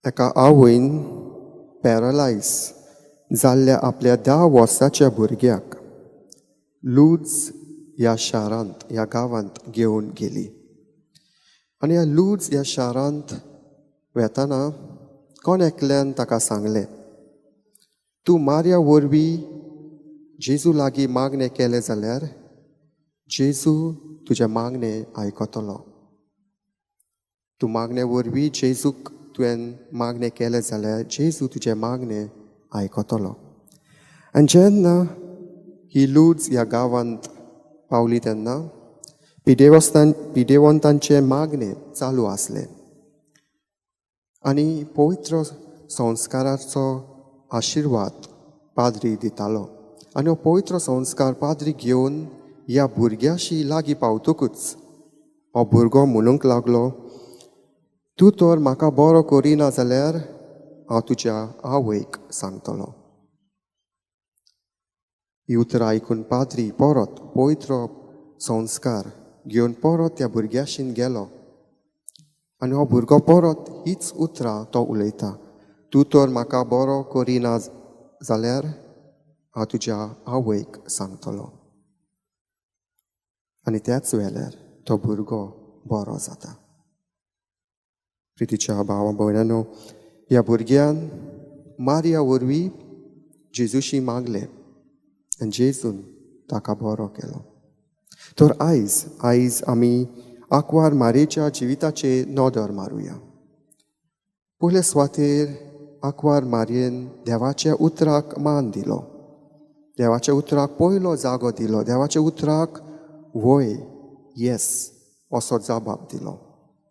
एका आवयन पॅरलायज जाल्ल्या आपल्या 10 वर्साच्या भुरग्याक लूज ह्या शारांत, ह्या गांवांत घेवन गेली. आनी ह्या लूज ह्या शारांत वेताना कोण एकल्यान ताका सांगलें, तूं मार्या वरवीं जेजू लागीं मागणें केलें जाल्यार जेजू तुजें मागणें आयकतलो. तूं मागणे वरवीं जेजूक तुवें मागणें केलें जाल्यार जेजू तुजें मागणें आयकतलो. आनी जेन्ना ही लूज ह्या गांवांत पावली तेन्ना पिडेवंतांचें मागणें चालू आसलें आनी पवित्र संस्काराचो आशिर्वाद पाद्री दितालो. आनी हो पवित्र संस्कार पाद्री घेवन ह्या भुरग्याशी लागीं पावतकूच हो भुरगो म्हणूंक लागलो, तूं तर म्हाका बरो करिना जाल्यार हांव तुज्या आवयक सांगतलो. ही उतरां आयकून पाद्री परत पवित्र संस्कार घेवन परत त्या भुरग्याशीन गेलो आनी हो भुरगो परत हीच उतरां तो उलयता, तूं तर म्हाका बरो करिना जाल्यार हांव तुज्या आवयक सांगतलो. आनी त्याच वेळार तो भुरगो बरो जाता. प्रितीच्या भावा भयणांनो, ह्या भुरग्यान मार्या वरवीं जेजूशी मागलें आनी जेजून ताका बरो केलो. तर आयज आमी आंकवार मारयेच्या जिविताचेर नदर मारुया. पयले सुवातेर आंकवार मारयेन देवाच्या उतराक मान दिलो, देवाच्या उतराक पयलो जागो दिलो, देवाच्या उतराक वय, येस असो जबाब दिलो.